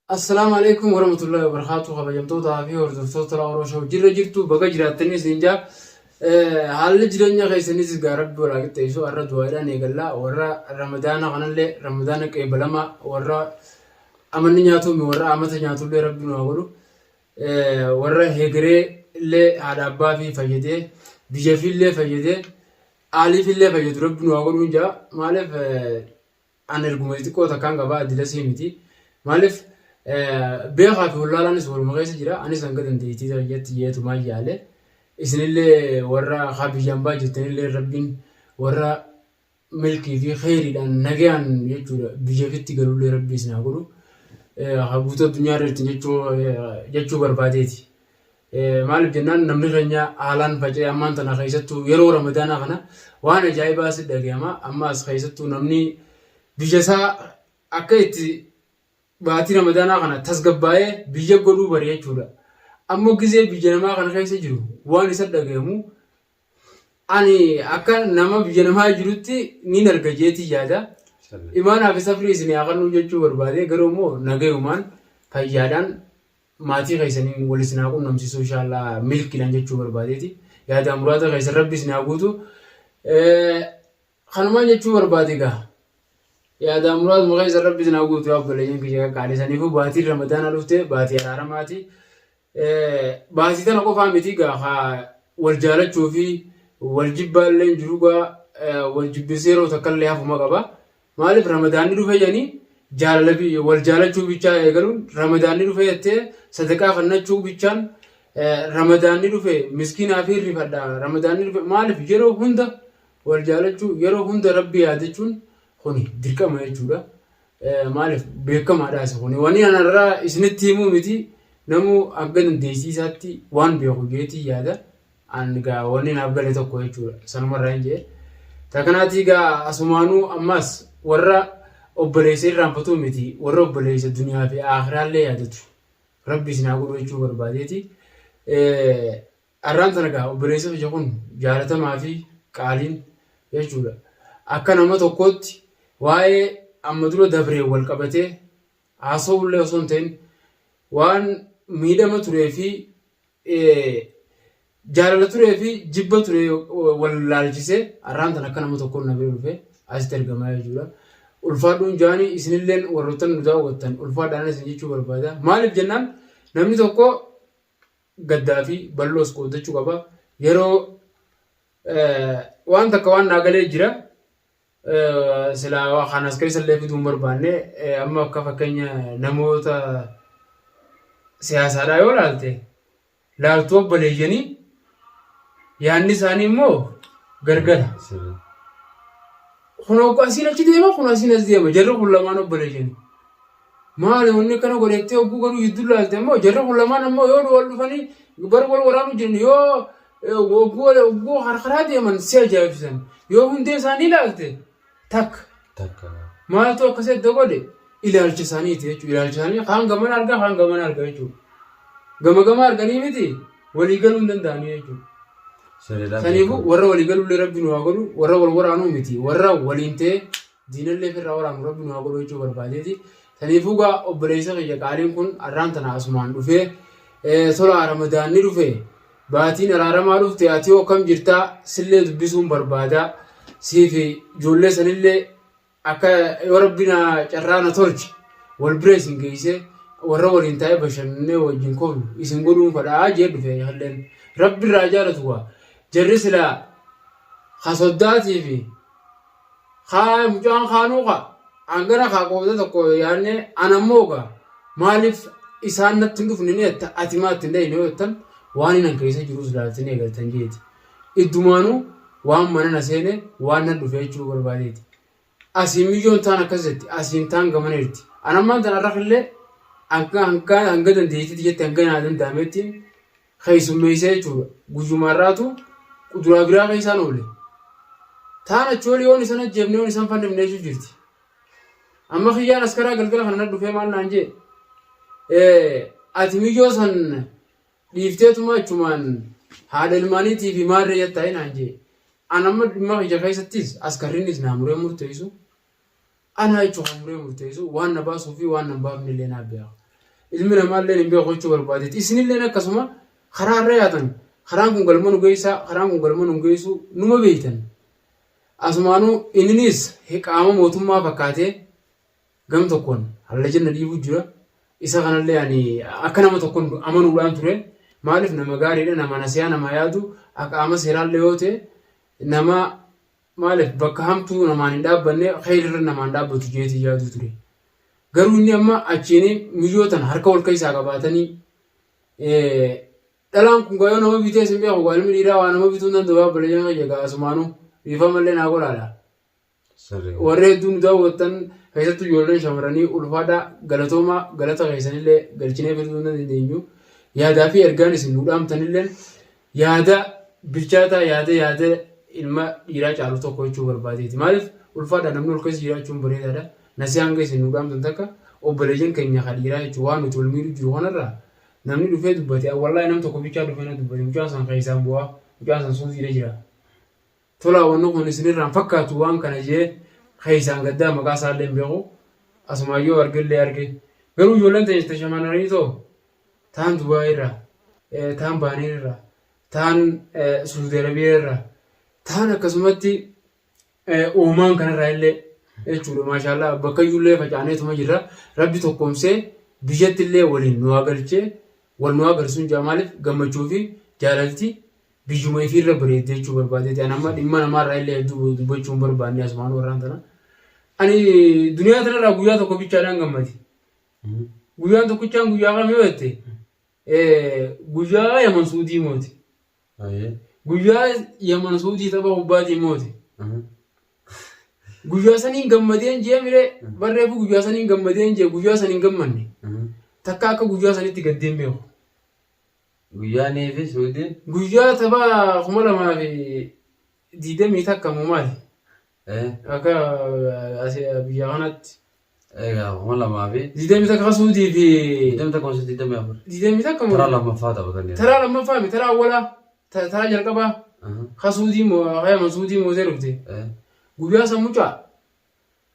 Assalaamu alaikum warahmatullahi wabarakatuh kabajamtootaa fi hordoftoota Tola Oromoo Show jirra jirtu baga jiraattanii isin jaa haalli jireenya keessanis gaa rabbi walaa qixxeessu har'a du'aadhaan eegalla warra ramadaana kanallee ramadaana qeebalama warra amanni nyaatuumi warra amata nyaatullee rabbi nu haa godhu warra hegeree illee haadha abbaa fi fayyadee biyya fi illee fayyadee aaliif illee fayyadu rabbi nu haa godhu jaa maaliif An erguma xixiqqoo takkaan qaba dilasii miti. Maaliif beekaa fi wallaalaanis waluma keessa jira. Anis hanga dandeettii kiyyatti jeetumaan yaale. Isinillee warra haa biyyaan baa jirtanillee rabbiin warra milkii fi kheyriidhaan nagayaan jechuudha biyya ofitti galullee rabbi isin haa godhu. Haa guutuu addunyaa irra jirtan jechuu barbaadeeti. Maaliif jennaan namni keenya haalaan faca'ee ammaan tana keessattuu yeroo ramadaanaa kana waan ajaa'ibaa si dhagayama. Amma as keessattuu namni biyya isaa akka itti baatii ramadaanaa kana tasgabbaa'ee biyya godhuu bare jechuudha. Ammoo gizee biyya namaa kana keessa jiru waan isa dhagayamu ani akka nama biyya namaa jirutti niin arga jeetii yaada. Imaanaa fi safrii isin haa kennuu jechuu barbaade garuu immoo nagayumaan fayyaadhaan maatii keessaniin wal isin haa qunnamsiisuu inshallah milkiidhaan jechuu barbaadeeti. Yaadaa muraada keessan rabbi isin haa guutu. Kanumaan jechuu barbaade gaa. Yaadaa muraaduma keessan rabbi isin haa guutu yaa obboleeyyan kiyya qaqqaalii saniifuu baatiin ramadaanaa dhufte baatii araaramaati. Baatii tana qofaa miti gaa haa wal jaalachuu fi wal jibbaallee hin jiru gaa wal jibbisee yeroo takka illee hafuma qaba. Maaliif ramadaanni dhufe jedhanii jaalala wal jaalachuu bichaa eegaluun ramadaanni dhufe jettee sadaqaa kennachuu bichaan ramadaanni dhufe miskiinaa fi rifadha ramadaanni dhufe maaliif yeroo hunda wal jaalachuu yeroo hunda rabbi yaadachuun kuni dirqama jechuudha. Maaliif beekamaadha isa kuni wani anarraa isinitti himuu miti namuu akka dandeettii isaatti waan beeku jeetii yaada. An gaa wanni naaf gale tokko jechuudha. Sanumarraa hin jee. Ta kanaatii gaa asumaanuu ammas warra obboleessa irraanfatuu miti warra obboleessa duniyaa fi aakhiraallee yaadatu. Rabbi isin haa godhu jechuu barbaadeeti. Arraan tana gaa obboleessa kiyya kun jaalatamaa fi qaaliin jechuudha. Akka nama tokkootti waa'ee amma dura dabreen wal qabatee haasa'ullee osoo hin ta'in waan miidhama turee fi jaalala turee fi jibba ture wal laalchisee har'aan tan akka nama tokkoon na bira dhufe asitti argamaa jechuudha. Ulfaadhuun jaanii isinilleen warroottan nu daawwattan ulfaadhaan isin jechuu barbaada. Maaliif jennaan namni tokko gaddaa fi bal'oos qooddachuu qaba. Yeroo waan takka waan naa galee jira. Silaa kan as keessa illee fiduu hin barbaanne amma akka fakkeenya namoota siyaasaadhaa yoo laalte laaltuu obboleeyyanii yaadni isaanii immoo gargara. Kun hogguu asiin achi deema kun asiin as deema jarri kun lamaan obboleeyyanii. Maali wanni akkana godhettee hogguu garuu jidduu laalte immoo jarri kun lamaan ammoo yoo wal dhufanii bar wal waraanuu jiran yoo hogguu hogguu harkaraa deeman si ajaa'ibsiisan yoo hundee isaanii ilaalte takka. Takka. Maaltu akkas edda godhe ilaalcha isaaniiti jechuudha. Ilaalcha isaanii kaan gamana arga kaan gamana arga jechuudha. Gama gama arganii miti walii galuu hin danda'anii jechuudha. Sirriidhaan Saniifuu beekamu. warra walii galuullee rabbi nu haa godhu warra wal waraanuu miti warra waliin ta'ee diinallee ofirraa waraanu rabbi nu haa godhu jechuu barbaadeeti. Saniifuu gaa obboleessa kiyya qaaliin kun arraan tana asumaan dhufee tola ramadaanni dhufe baatiin araaramaa dhufte ati hoo akkam jirtaa sillee dubbisuun barbaada siifi ijoollee sanillee akka yoo rabbi na carraa na tolche wal bira isin geessee warra waliin taa'ee bashannanee wajjin koflu isin godhuun fadhaa jee dhufe halleen rabbi irraa jaalatu waa jarri silaa ka soddaatii fi Kaa mucaan kaanuu kaa hangana kaa qooda tokko yaadne ana immoo gaa maaliif isaan natti hin dhufne ni jetta ati maa itti hin dhayne yoo jettan waan inni an keessa jirus laaltanii eegaltan jeeti. Iddumaanuu waan mana na seene waan na dhufe jechuu barbaadeeti. Asiin miyyoon taan akkas jetti asiin taan gamana jirti. An ammaan tan arra illee hanga hanga hanga dandeettiitti jette hanga naa danda'ametti keessummeessee jechuudha. Guyyuma har'aatu kuduraa biraa keessaan oole. Taan achi olii yoon isan ajjeefne yoon isan fannifne jechuu jirti. Amma kiyyaan askaraa galgala kana na dhufee maal naan jee. Ati miyyoo san dhiifteetuma achumaan haadha ilmaaniitii fi maarree jettaa naan jee. An amma dhimma kiyya keessattis askarrinnis naa muree murteessu. Anaa jechuun kan muree murteessu waan na baasuu fi waan na hin baafne illee naa beeka. Ilmi namaallee hin beeku jechuu barbaadeeti. Isinilleen akkasuma karaa irra yaatan karaan kun galma nu geessaa karaan kun galma nu geessu numa beektan. Asumaanuu inninis qaama mootummaa fakkaatee gam tokkoon hallajanna dhiibuu jira. Isa kanallee ani akka nama tokkoon amanuudhaan ture. Maaliif nama gaariidha nama nasiyaa nama yaadu qaama seeraallee yoo ta'e nama maaliif bakka hamtuu namaan hin dhaabbanne kheyrirra namaan dhaabbatu jeetii yaaduu ture. Garuu inni amma achiin miyyoo tana harka wal keessaa qabaatanii dhalaan kun gaa yoo nama bitee isin beeku gaa ilmi dhiiraa waa nama bituu hin danda'u yaa obboleeyyan kiyya gaa asumaanuu dhiifamallee naa godhaadha. Sirrii. Warri hedduu nu daawwattan keessattuu ijoolleen shamarranii ulfaadhaa galatoomaa galata keessanillee galchinee fixuu hin dandeenyu. Yaadaa fi ergaan isin nu dhaamtanillee yaada bilchaataa yaada yaada ilma dhiiraa caalu tokko jechuu barbaadeeti. Maaliif ulfaadhaa namni ol keessa jiraachuun bareedaadha. Nasii hanga isin nu dhaamtan takka obboleeyyan keenya ka dhiiraa jechuun waan nuti wal miidhuu jiru kanarraa namni dhufee dubbate wallaahi nam tokko bichaa dhufee na dubbate mucaan san keessaan bu'aa mucaan san suusiidha jira. Tolaa wanni kun isinirraa hin fakkaatu waan kana jee keessaan gaddaa maqaa isaallee hin beeku. Asumaan yoo argellee arge. Garuu ijoolleen teenya ta shamarranii too taan Dubaay irraa, taan Baaneen irraa, taan Suudi Arabiyaa irraa, taan akkasumatti Oomaan kanarraa illee jechuudha maashaallaa bakka iyyuullee facaaneetuma jirra. Rabbi tokkoomsee biyyatti illee waliin nu haa galchee wal nu haa agarsiisuun jaa maaliif gammachuu fi jaalalti biyyuma ifiirra bareedde jechuu barbaadeeti. Ani amma dhimma namaarraa illee hedduu dubbachuu hin barbaanne asumaan warraan tana. Ani duniyaa tanarraa guyyaa tokko bichaadhaan gammade. Guyyaan tokkichaan guyyaa kam yoo jette guyyaa Yaman Suudii mooti. Guyyaa Yaman Suudii tapha kubbaatiin moote. Guyyaa saniin gammadeen jee miree barreefu guyyaa saniin gammadeen jee guyyaa saniin gammanne. Takka akka guyyaa sanitti gaddeen beeku. Guyyaa nii fi Suudiin. Guyyaa tapha 2021 moo maali? Akka biyya kanatti. Egaa 2000 21 Suudii fi 21 24. 21 moo? Taraa lammaffaa taphatanii. Taraa lammaffaa mi taraa awwalaa taraa jalqabaa ka Suudii moo ka Yaman Suudii mootee dhufte. Guyyaa san mucaa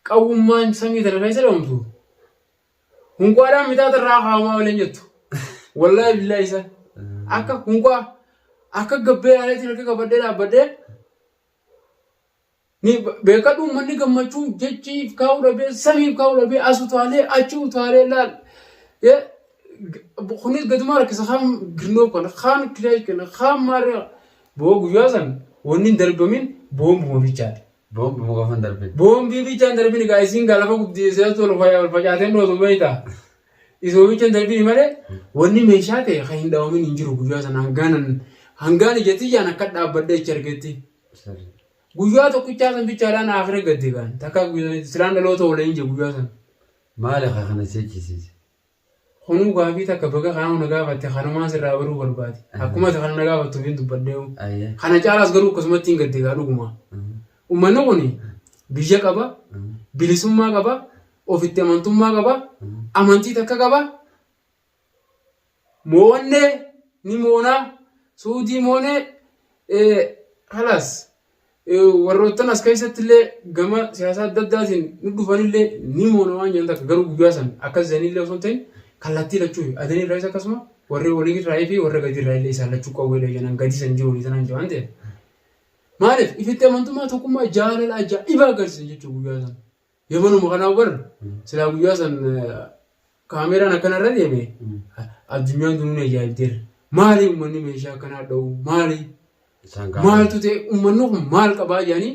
qawwummaan samii tana keessa dhoomtu. Hunqaadhaan mixaaxa irraa kaa'amaa malee hin jettu. Wallaahi billaahi isa. Akka hunqaa akka gabbee ilaaleetiin harka qabadhee dhaabbadhee ni beekadhu uummanni gammachuu jechiif kaa'uu dhabee samiif kaa'uu dhabee as utaalee achi utaalee laal. Kunis gaduma rakkisa kaan girnoo kana kaan kilaay kana kaan maarree boo guyyaa san wanni hin darbamin boonbuma bichaadha. Boombi muka fan darbin. Boombii bichaan darbini gaa isiin gaa lafa gubdii seetu ol facaateen dhootu beektaa. Isuma bichaan darbini malee wanni meeshaa ta'e kan hin dhawamin hin jiru guyyaa sana hangaanan hangaan ija tiyyaan akka dhaabbadhee achi argetti. Sirri. Guyyaa tokkichaa san bichaadhaan akira gadde gaan takka guyyaa silaan dhaloota oolee hin jiru guyyaa san. Maali ka kana jechisiise? Kunuu gaafii takka baga kanaa na gaafatte kanumaan sirraa baruu barbaade. Akkuma ati kana na gaafattuuf hin dubbadheewu. Ayyee. Kana caalaas garuu akkasumatti hin gadde gaa dhuguma. Uummanni kun biyya qaba, bilisummaa qaba, ofitti amantummaa qaba, amantii takka qaba. Mo'annee ni moonaa, suudii moonee, kalaas Warroottan as keessatti illee gama siyaasaa adda addaatiin nu dhufanillee ni moona waan jedhan takka garuu guyyaa san akkas jedhanillee osoo hin ta'in kallattii lachuu adanii irraayis akkasuma warri olii irraayii fi warra gadi irraa illee isaan lachuu qawweedha jedhan gadi san jiru olii sanaan jiru waan ta'eef. Maaliif ifitti amantummaa tokkummaa jaalala ajaa'ibaa agarsiisan jechuudha guyyaa san. Yamanuma kanaaf bar silaa guyyaa san kaameeraan akkana irra deeme addunyaan tun ni ajaa'ibdeera. Maali uummanni meeshaa akkanaa dha'u maali? Isaan gaafa. Maaltu ta'e uummanni kun maal qabaa jedhanii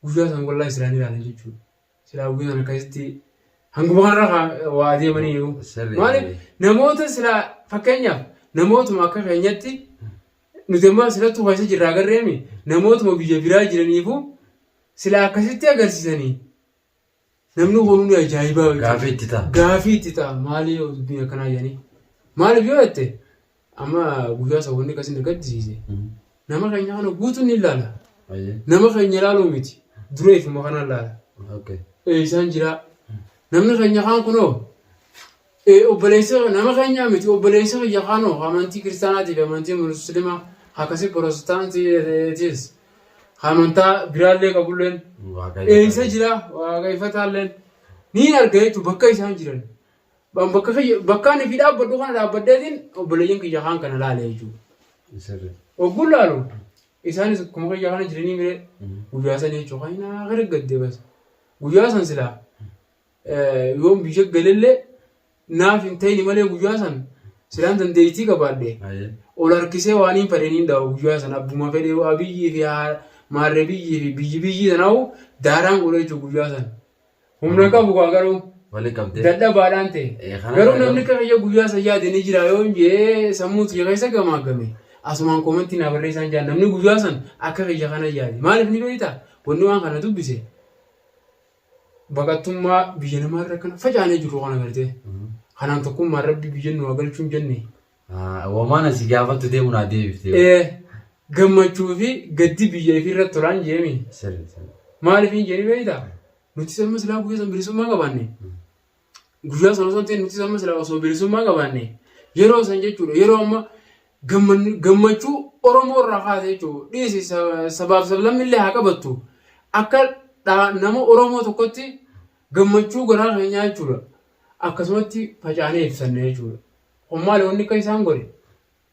guyyaa san wallaahi silaa ni ilaalan jechuudha. Silaa guyyaa san akkasitti hanguma kanarra waa deemanii jiru. Sirrii. Maaliif namoota silaa fakkeenyaaf namootuma akka keenyatti nuti amma silattuu keessa jirraa agarreemi namootuma biyya biraa jiraniifuu Silaa akkasitti agarsiisanii namni kun ni ajaa'ibaa jechuudha. Gaafii itti ta'a. Gaafii itti ta'a maali yoo dubbiin akkanaa jedhanii. Maaliif yoo jette amma guyyaa isa wanni akkasii na gaddisiise. Nama keenya kana guutuun ni ilaala. Ayyee. Nama keenya ilaaluu miti dura ifuma kana ilaala. Okay. Isaan jira. Namni keenya kaan kunoo Obboleessa nama keenyaa miti obboleessa kiyya kaanoo amantii kiristaanaatii fi amantii musliimaa akkasii pirootestaantiitis amantaa biraallee qabulleen eessa jira waaqeffataalleen niin arga jechuun bakka isaan jiran. Bakka kiyya bakka ani fi dhaabbadhu kana dhaabbadheetiin obboleeyyan kiyya kaan kana laale jechuudha. Sirri. Ogguun laalu isaanis akkuma kiyya kana jiranii miree guyyaa san jechuudha kan inni gara gaddee bas. Guyyaa san silaa yoon biyya galellee naaf hin ta'ini malee guyyaa san silaan dandeettii qabaadhe ol harkisee waan hin fedhe niin dhaabu guyyaa san abbuma fedhe abiyyii fi maarree biyyii fi biyyi biyyii sanaa'u daaraan godhe jechuudha guyyaa san. Humna qabu kaa garuu Wali qabdee. dadhabaadhaan ta'e. Kana Garuu namni akka kiyya guyyaa san yaade ni jira yoo hin jee sammuu tiyya keessa gamaagame asumaan koomentii naa barreessaan jaan namni guyyaa san akka kiyya kana yaade. Maaliif ni beektaa? Wanni waan kana dubbise baqattummaa biyya namaa irra akkana facaanee jirru kana gartee. Kanaan tokkummaan rabbi biyya nu haa galchuu hin jenne. Wamaan asi gaafattu deemu naa deebifte. Gammachuu fi gaddi biyya ifii irratti tolaan jeemi. Sirri sirri. Maaliif hin jedhani beektaa? Nuti amma silaa guyyaa san bilisummaa qabaanne. Guyyaa sana osoo hin ta'in nuti amma silaa osoo bilisummaa qabaanne. Yeroo san jechuudha yeroo amma gammachuu Oromoo irraa kaase jechuudha. Dhiisi sabaaf sablammi illee haa qabattu. Akka nama Oromoo tokkotti gammachuu garaa keenyaa jechuudha. Akkasumatti facaanee ibsanne jechuudha. Kun maali wanni akka isaan godhe?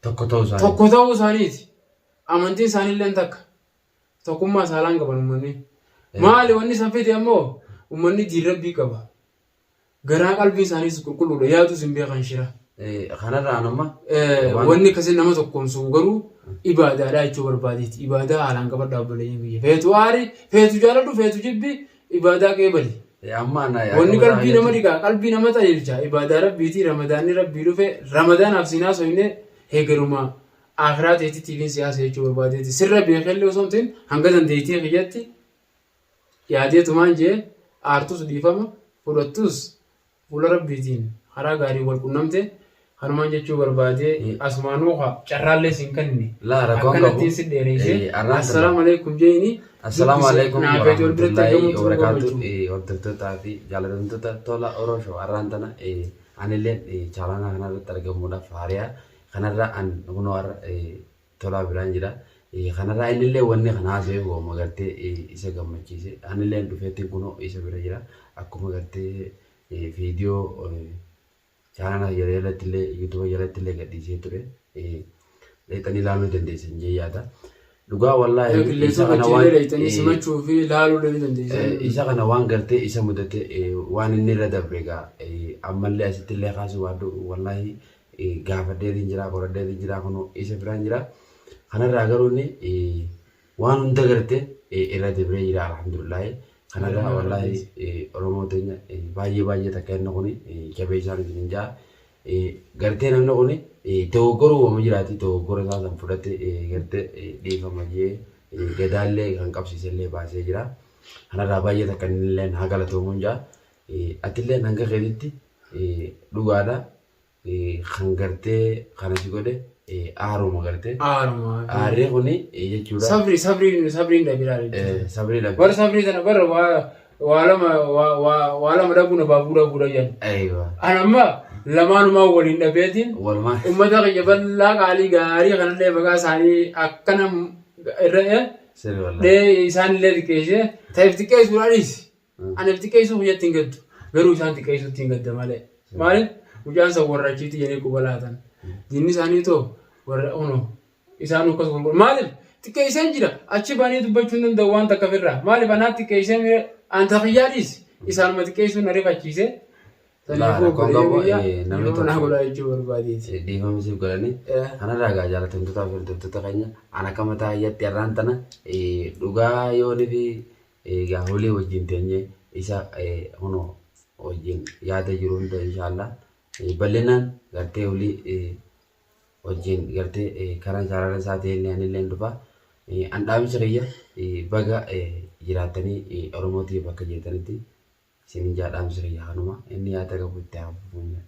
Tokko ta'uu isaanii. Tokko ta'uu isaaniiti. Amantiin isaaniillee takka. Tokkummaa saalaan qaban uummanni. Maali wanni san fide ammoo uummanni diin rabbii qaba. Garaa qalbii isaaniis qulqulluudha. Yaaduus hin beekan shira. Kanarraa anumma. Wanni akkasii nama tokkoomsu garuu ibaadaadha jechuu barbaadeeti. Ibaadaa haalaan qabadhaa obboleeyyan kiyya. Feetu aari, feetu jaaladhu, feetu jibbi, ibaadaa qeebali. Amma ana Wanni qalbii nama dhiqaa, qalbii nama xaliilcha, ibaadaa rabbiiti, ramadaanni rabbii dhufe, ramadaanaaf siin haasoyne heegaruma akhiraa teetitiifin si haasa'e jechuu barbaadeeti. Sirra beekellee osoo hin ta'in hanga dandeettii kiyyatti yaadeetumaan jee aartus dhiifama fudhattus fuula rabbiitiin karaa gaariin wal qunnamte kanumaan jechuu barbaadee asumaanuu kaa carraallee siin kennine Laa rakkoon qabu. akkanattiin si dheereessee Arraan tana. assalaamu alaikum jeeni Assalaamu alaikum naa feeti wal biratti warahmatullahi argamuun turuu wabarakaatu. gammachuu. Hordoftootaa fi jaalatamtoota tola Oro Show arraan tana anilleen chaalanaa kanarratti argamuudhaaf haariyaa kanarra an kunoo har'a tolaa biraan jira. Kanarraa innillee wanni kana haasa'eef waanuma gartee isa gammachiise. Anilleen dhufeettiin kunoo isa bira jira. Akkuma gartee viidiyoo chaanala kiyya jalatti illee yuutuuba jalatti illee gadhiisee ture. Dheexanii ilaaluu dandeessan jee yaada. Dhugaa wallaahi isa Qilleensota kana waan achiillee dheeyxanii simachuu fi laaluu ni dandeessan. isa kana waan gartee isa mudate waan inni irra dabre egaa ammallee asitti illee kaasuu baadhu wallaahi gaafadheetiin jira qoradheetiin jira kunoo isa biraan jira. Kanarraa garuu inni waan hunda garte irra dabree jira alhamdulillahi. Kanarraa wallaahi Oromoo teenya baay'ee baay'ee takka inni kuni jabeessaan isin jaa. Gartee namni kuni dogoggoruu wama jiraati dogoggora isaa san fudhate gartee dhiifama jee gadaallee kan qabsiisellee baasee jira. Kanarraa baay'ee takka inni illee haa galatoomuun jaa. Atillee hanga keetitti dhugaadha. Kan gartee kana si godhe aaruma gartee. Aaruma. Aarri kuni jechuudha. Sabri sabriin sabriin dhabiraa jechuudha. Sabrii dhabde. Bara sabrii tana bara waa waa lama waa waa waa lama dhabuun abaabuu dhabuudha jedhan. Aywa. An amma lamaanumaa waliin dhabeetiin Walumaa. ummata kiyya bal'aa qaalii gaarii kanallee maqaa isaanii akkana irra Sirri wallahi. dhee isaanillee xiqqeessee ta'eef xiqqeessuudhaanis Ani of xiqqeessuu kiyyatti hin gaddu. Garuu isaan xiqqeessuutti hin gadda malee. Maaliif? Mucaan san warra achiitti jedhanii quba laatan. Diinni isaanii too warra kunoo isaan akkas gurguru. Maaliif? Xiqqeesseen jira. Achi ba'anii dubbachuu hin danda'u waan takka ofirraa. Maaliif anaa xiqqeessee mire anta kiyyaa dhiisi. Isaanuma xiqqeessuun na rifachiise. Laa Saniifuu rakkoon obboleeyyan qabu kiyya namni dhiifama naa tokko godhaa jechuu barbaadeeti. Dhiifama siif godhanii kanarraa egaa jaalatamtootaa fi hordoftoota keenya an akka mataa kiyyatti har'aan tana dhugaa yoonii fi Egaa holee wajjin teenyee isa kunoo wajjin yaada jiru hunda inshaallah bal'inaan gartee olii wajjin gartee karaa jaalala isaa ta'ellee anillee dhufa. An dhaamsi kiyya baga jiraattanii Oromootiif bakka jirtanitti isinin jaa dhaamsi kiyya kanuma inni yaada qabu itti haa fufuun jaa.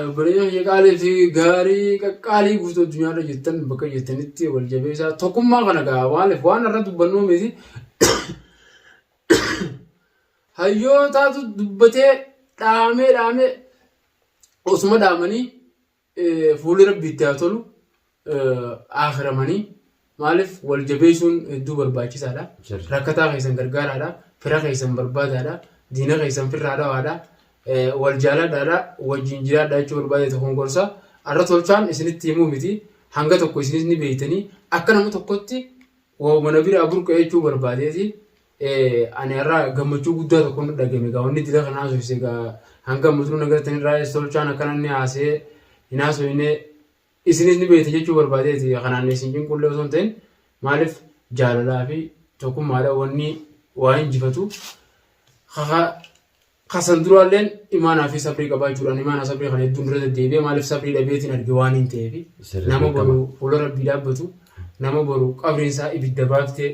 Obboleeyyan kiyya qaalii fi gaarii qaqqaalii guutuu addunyaarra jirtan bakka jirtanitti wal jabeessaa tokkummaa kana gaa maaliif waan irra dubbannuu miti hayyootaatu dubbatee dhaamee dhaamee osuma dhaamanii fuulli rabbi itti haa tolu aakiramanii maaliif wal jabeessuun hedduu barbaachisaadha. Rakkataa keessan gargaaraadha. Fira keessan barbaadaadha. Diina keessan firraa dhawaadha. Wal jaaladhaadha wajjin jiraadha jechuu barbaade tokkoon gorsa. Arra tolchaan isinitti himuu miti hanga tokko isinis ni beektanii akka nama tokkotti waa'uma na biraa burqe jechuu barbaadeeti. Ani har'a gammachuu guddaa tokko nu dhagame egaa wanni dila kana haasofise egaa hanga ammatuu na gartan irraa tolchaan akkana inni haasee hin haasofne isinis ni beekta jechuu barbaadeeti kanaan isin cinqullee osoo hin ta'in maaliif jaalalaa fi tokkummaadha wanni waa injifatu kasan duraalleen imaanaa fi sabrii qabaachuudhaan imaanaa sabrii kana hedduun dura deddeebi'e maaliif sabrii dhabeetiin arge waan hin ta'eef Sirrii nama beekama. boru fuula rabbii dhaabbatu nama boru qabriin isaa ibidda baaftee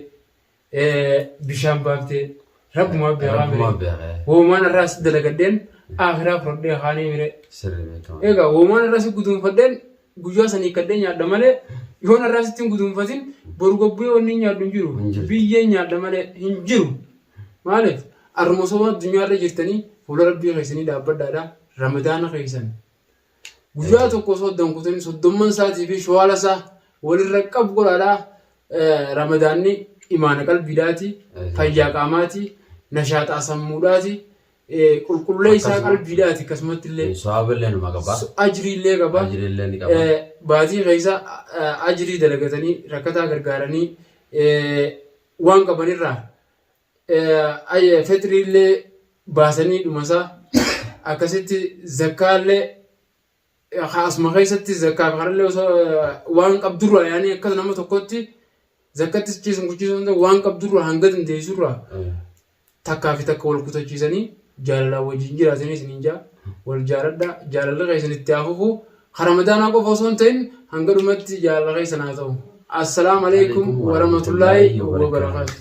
bishaan baaftee rabbumaa beekaa Rabbumaa mire. beekaa. Woomaan irraa si dalagadheen akhiraa fudhadhee kaanii mire. Sirrii beekama. Egaa woomaan irraa si guduunfadheen guyyaa sanii hiikkadhee nyaadha malee yoon irraa sitti hin guduunfatin boru gabbu'ee wanni hin nyaadhu hin jiru. Hin jiru. Biyyeen nyaadha malee hin jiru. Maaliif arruma osoo addunyaa irra jirtanii fuula rabbii keessanii dhaabbadhaadha ramadaana keessan. Guyyaa tokko osoo adda hin kutin soddomman isaatii fi shawaala isaa walirra qabu godhaadha. Ramadaanni imaana qalbiidhaati, fayyaa qaamaati, nashaaxaa sammuudhaati, qulqulleessaa Akkasuma. qalbiidhaati akkasumatti illee Sawaaba illee numa qaba. ajrii illee qaba. Ajrii illee ni qaba. Baatii keessa ajrii dalagatanii rakkataa gargaaranii waan qabanirraa fexrii illee baasanii dhumasaa akkasitti zakkaallee asuma keessatti zakkaa fi kanallee osoo waan qabdurraa yaanii akkas nama tokkotti zakkattis ciisun kuchiisuun waan qabdurraa hanga dandeessurraa takkaa fi takka wal kutachiisanii jaalalaan wajjin jiraatanii isiniin jaa wal jaaladha jaalalli keessan itti haa fufu ramadaanaa qofa osoo hin ta'in hanga dhumatti jaalala keessan haa ta'u. Assalaamu alaikum warahmatullaahi wabarakaatu.